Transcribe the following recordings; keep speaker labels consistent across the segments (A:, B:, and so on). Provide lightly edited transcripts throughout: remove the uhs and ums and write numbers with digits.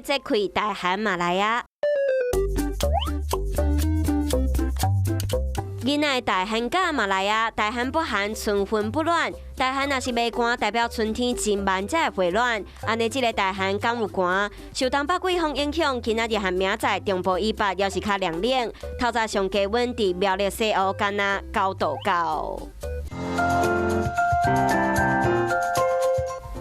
A: 揭開大寒嘛來矣。囡仔大寒假嘛來矣，大寒不寒，春分不暖。大寒若是袂寒，代表春天真慢才會回暖。按呢，這个大寒敢有寒？受東北季風影響，今仔日和明仔中部以北猶是較涼冷。透早上低溫佇苗栗西湖干焦9度9。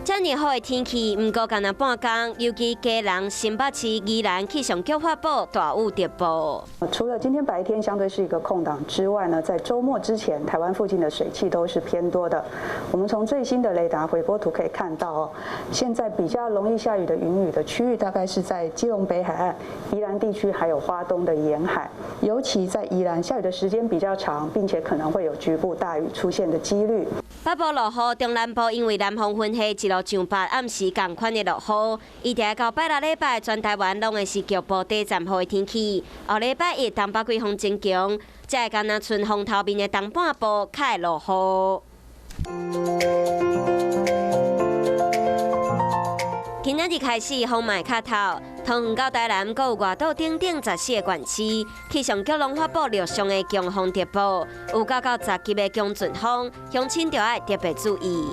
A: 遮爾好的天氣，毋過干焦半工，尤其基隆、新北市、宜蘭氣象局發布大雨特報。
B: 除了今天白天相對是一個空檔之外呢，在週末之前，台灣附近的水汽都是偏多的。我們從最新的雷達回波圖可以看到哦，現在比較容易下雨的雲雨的區域，大概是在基隆北海岸、宜蘭地區，還有花東的沿海。尤其在宜蘭，下雨的時間比較長，並且可能會有局部大雨出現的幾率。
A: 北部落雨，中南部因為南方雲系一路上北，暗時仝款的落雨。一直到拜六禮拜，全台灣攏會是局部短暫雨的天氣。後禮拜一東北季風增強，才會敢若賰風頭面的東半部較會落雨。今仔日開始風嘛會較透，桃園到台南閣有外島等等14個縣市，氣象局攏發布陸上的強風特報，有9到10級的強陣風，鄉親著愛特別注意。